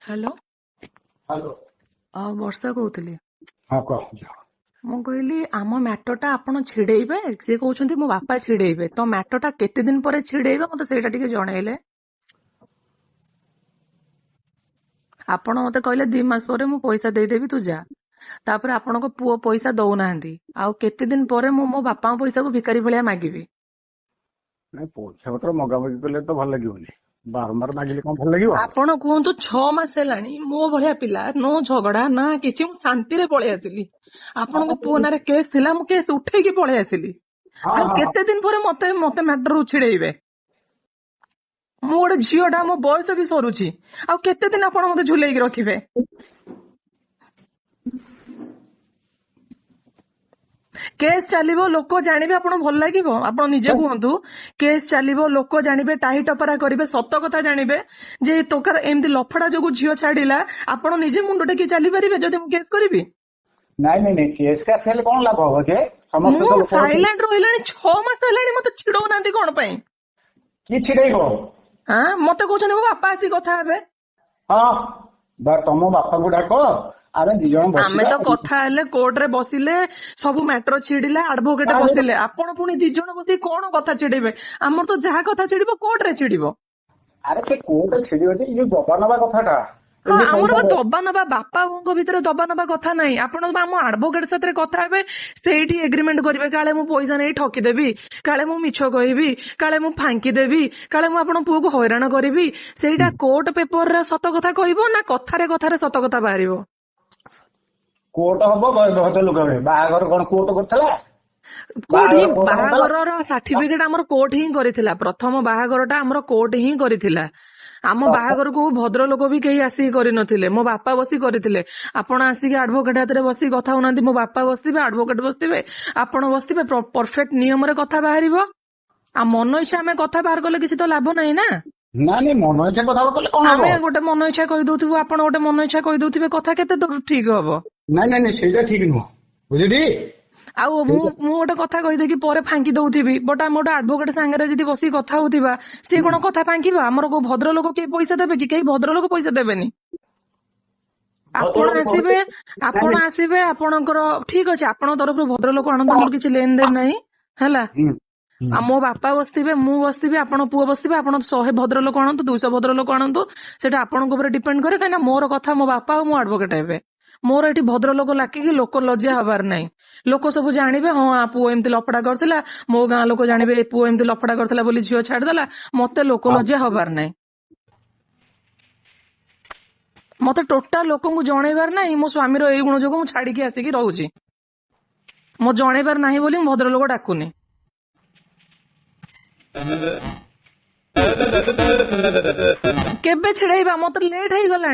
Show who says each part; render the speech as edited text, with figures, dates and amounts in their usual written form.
Speaker 1: Hello.
Speaker 2: Hello.
Speaker 1: ବର୍ଷା କହୁଥିଲି।
Speaker 2: ହଁ, କହ ଝିଅ।
Speaker 1: ମୁଁ କହିଲି ଆମ ମ୍ୟାଟରଟା ଆପଣ ଛିଡେଇବେ, ସିଏ କହୁଛନ୍ତି ମୋ ବାପା ଛିଡେଇବେ, ତ ମ୍ୟାଟରଟା କେତେ ଦିନ ପରେ ଛିଡେଇବେ ମତେ ସେଇଟା ଟିକେ ଜଣେଇଲେ। ଆପଣ ମତେ କହିଲେ 2 ମାସ ପରେ ମୁଁ ପଇସା ଦେଇଦେବି, ତୁ ଯା। ତାପରେ ଆପଣଙ୍କ ପୁଅ ପଇସା ଦଉନାହାନ୍ତି, ଆଉ କେତେ ଦିନ ପରେ ମୁଁ ମୋ ବାପାଙ୍କ ପଇସାକୁ ଭିକାରୀ ଭଳିଆ ମାଗିବି?
Speaker 2: ନାଇଁ, ପଇସା ପତ୍ର ମଗାମଗି କଲେ ତ ଭଲ ଲାଗିବନି, ବାରମ୍ବାର ମାଗିଲେ କଣ ଭଲ ଲାଗିବ?
Speaker 1: ଆପଣ କୁହନ୍ତୁ, 6 ମାସ ହେଲାଣି, ମୋ ଭଳିଆ ପିଲା ନୋ ଝଗଡା ନା କିଛି, ମୁଁ ଶାନ୍ତିରେ ପଳେଇ ଆସିଲି। ଆପଣଙ୍କ ପୁଅ ନାଁରେ କେସ୍ ଥିଲା, ମୁଁ କେସ୍ ଉଠେଇକି ପଳେଇ ଆସିଲି। ଆଉ କେତେ ଦିନ ପରେ ମତେ ମତେ ମ୍ୟାଟରରୁ ଛିଡେଇବେ? ମୁଁ ଗୋଟେ ଝିଅଟା, ମୋ ବୟସ ବି ସରୁଛି, ଆଉ କେତେ ଦିନ ଆପଣ ମତେ ଝୁଲେଇକି ରଖିବେ? କେସ୍ ଚାଲିବ, ଲୋକ ଜାଣିବେ, ଆପଣଙ୍କୁ ଭଲ ଲାଗିବ? ଆପଣ ନିଜେ କୁହନ୍ତୁ, କେସ୍ ଚାଲିବ, ଲୋକ ଜାଣିବେ, ଟାହି ଟପରା କରିବେ, ସତ କଥା ଜାଣିବେ ଯେ ଟୋକାର ଏମିତି ଲଫଡା ଯୋଗୁ ଝିଅ ଛାଡିଲା। ଆପଣ ନିଜେ ମୁଣ୍ଡ ଟେକି ଚାଲିପାରିବେ ଯଦି ମୁଁ କେସ୍ କରିବି?
Speaker 2: ନାଇଁ ନାଇଁ ନାଇଁ, କେସ୍ କାସ୍ ହେଲେ କଣ ଲାଭ ହବ ଯେ? ସମସ୍ତେ
Speaker 1: ମୁଁ
Speaker 2: ତ ଲୋକ
Speaker 1: ସାଇଲେଣ୍ଟ ରହିଲାଣି, 6 ମାସ ହେଲାଣି, ମତେ ଛିଡଉନାହାନ୍ତି କଣ ପାଇଁ?
Speaker 2: କି ଛିଡେଇବ?
Speaker 1: ହଁ, ମତେ କହୁଛନ୍ତି ମୋ ବାପା ଆସିକି କଥା ହେବେ।
Speaker 2: ହଁ, ବା ତମ ବାପାଙ୍କୁ ଡାକ, ଆମେ ଦି ଜଣ
Speaker 1: ଆମେ
Speaker 2: ବସିବା।
Speaker 1: ତ କଥା ହେଲେ, କୋର୍ଟରେ ବସିଲେ, ସବୁ ମ୍ୟାଟର ଛିଡିଲା, ଆଡଭୋକେଟ ବସିଲେ, ଆପଣ ପୁଣି ଦି ଜଣ ବସିକି କଣ କଥା ଛିଡେଇବେ? ଆମର ତ ଯାହା କଥା ଛିଡିବ କୋର୍ଟରେ ଛିଡିବ।
Speaker 2: ଆରେ ସେ କୋର୍ଟ ଛିଡିବ ଯେ, ଏଇ ଯୋଉ ଦବା ନବା କଥାଟା।
Speaker 1: ହଁ, ଆମର ବା ଦବା ନବା, ବାପା ବୋଉଙ୍କ ଭିତରେ ଦବା ନବା କଥା ନାହିଁ। ଆପଣ ଆମ ଆଡଭୋକେଟ ସାଥିରେ କଥା ହେବେ, ସେଇଠି ଏଗ୍ରିମେଣ୍ଟ କରିବେ। କାଳେ ମୁଁ ପଇସା ନେଇ ଠକିଦେବି, କାଳେ ମୁଁ ମିଛ କହିବି, କାଳେ ମୁଁ ଫାଙ୍କି ଦେବି, କାଳେ ମୁଁ ଆପଣଙ୍କ ପୁଅକୁ ହଇରାଣ କରିବି, ସେଇଟା କୋର୍ଟ ପେପରରେ ସତ କଥା କହିବ ନା କଥାରେ କଥାରେ ସତ କଥା ବାହାରିବ?
Speaker 2: କୋର୍ଟ ହବ, ଭଦ୍ରଲୋକ ହେବେ। ବାହାଘର କଣ କୋର୍ଟ କରିଥିଲା?
Speaker 1: କୋର୍ଟ ହିଁ
Speaker 2: ବାହାଘର କୋର୍ଟ କରିଥିଲା?
Speaker 1: ବାହାଘରର ସାର୍ଟିଫିକେଟ ଆମର କୋର୍ଟ ହିଁ କରିଥିଲା। ପ୍ରଥମ ବାହାଘରଟା ଆମର କୋର୍ଟ ହିଁ କରିଥିଲା। ଆମ ବାହାଘରକୁ ଭଦ୍ରଲୋକ ବି କେହି ଆସିକି କରିନଥିଲେ, ମୋ ବାପା ବସି କରିଥିଲେ। ଆପଣ ଆସିକି ଆଡଭୋକେଟ ହାତରେ ବସିକି କଥା ହଉନାହାନ୍ତି। ମୋ ବାପା ବସିଥିବେ, ଆଡଭୋକେଟ ବସିଥିବେ, ଆପଣ ବସିଥିବେ, ପରଫେକ୍ଟ ନିୟମରେ କଥା ବାହାରିବ। ଆଉ ମନ ଇଚ୍ଛା ଆମେ କଥା ବାହାର କଲେ କିଛି ତ ଲାଭ ନାହିଁ ନା।
Speaker 2: ନା ନାଇଁ, ମନ ଇଚ୍ଛା କଥା କଲେ କଣ ହବ?
Speaker 1: ଆମେ ଗୋଟେ ମନ ଇଚ୍ଛା କହିଦଉଥିବୁ, ଆପଣ ଗୋଟେ ମନ ଇଚ୍ଛା କହିଦଉଥିବେ, କଥା କେତେ ଦୂର ଠିକ ହବ?
Speaker 2: ନାଇଁ ନାଇଁ ନାଇଁ, ସେଇଟା ଠିକ ନୁହଁ, ବୁଝିଲି।
Speaker 1: ଆଉ ମୁଁ ଗୋଟେ କଥା କହିଦେଇକି ପରେ ଫାଙ୍କି ଦଉଥିବି, ବଟ ଆମେ ଗୋଟେ ଆଡଭୋକେଟ ସାଙ୍ଗରେ ଯଦି ବସିକି କଥା ହଉଥିବା, ସିଏ କଣ କଥା ଫାଙ୍କିବ? ଆମର କୋଉ ଭଦ୍ରଲୋକ କେହି ପଇସା ଦେବେ କି? କେହି ଭଦ୍ରଲୋକ ପଇସା ଦେବେନି। ଆପଣ ଆସିବେ, ଆପଣ ଆସିବେ, ଆପଣଙ୍କର ଠିକ ଅଛି, ଆପଣଙ୍କ ତରଫରୁ ଭଦ୍ରଲୋକ ଆଣନ୍ତୁ, ମୋର କିଛି ଲେନ ଦେନ ନାହିଁ, ହେଲା। ଆଉ ମୋ ବାପା ବସିଥିବେ, ମୁଁ ବସିଥିବି, ଆପଣ ପୁଅ ବସିଥିବେ, ଆପଣ 100 ଭଦ୍ରଲୋକ ଆଣନ୍ତୁ, 200 ଭଦ୍ରଲୋକ ଆଣନ୍ତୁ, ସେଇଟା ଆପଣଙ୍କ ଉପରେ ଡିପେଣ୍ଡ କରେ। କାହିଁକିନା ମୋର କଥା ମୋ ବାପା ଆଉ ମୋ ଆଡଭୋକେଟ ହେବେ। ମୋର ଏଠି ଭଦ୍ରଲୋକ ଲାକିକି ଲୋକ ଲଜ୍ଜା ହବାର ନାହିଁ। ଲୋକ ସବୁ ଜାଣିବେ, ହଁ ଆ ପୁଅ ଏମିତି ଲଫଡା କରିଥିଲା। ମୋ ଗାଁ ଲୋକ ଜାଣିବେ ଏ ପୁଅ ଏମିତି ଲଫଡା କରିଥିଲା ବୋଲି ଝିଅ ଛାଡିଦେଲା। ମତେ ଲୋକ ଲଜ୍ଜା ହବାର ନାହିଁ। ମତେ ଟୋଟାଲ ଲୋକଙ୍କୁ ଜଣେଇବାର ନାହିଁ ମୋ ସ୍ୱାମୀର ଏଇ ଗୁଣ ଯୋଗୁ ମୁଁ ଛାଡିକି ଆସିକି ରହୁଛି। ମୋ ଜଣେଇବାର ନାହିଁ ବୋଲି ମୁଁ ଭଦ୍ରଲୋକ ଡାକୁନି। କେବେ ଛିଡେଇବା? ମତେ ଲେଟ୍ ହେଇଗଲାଣି।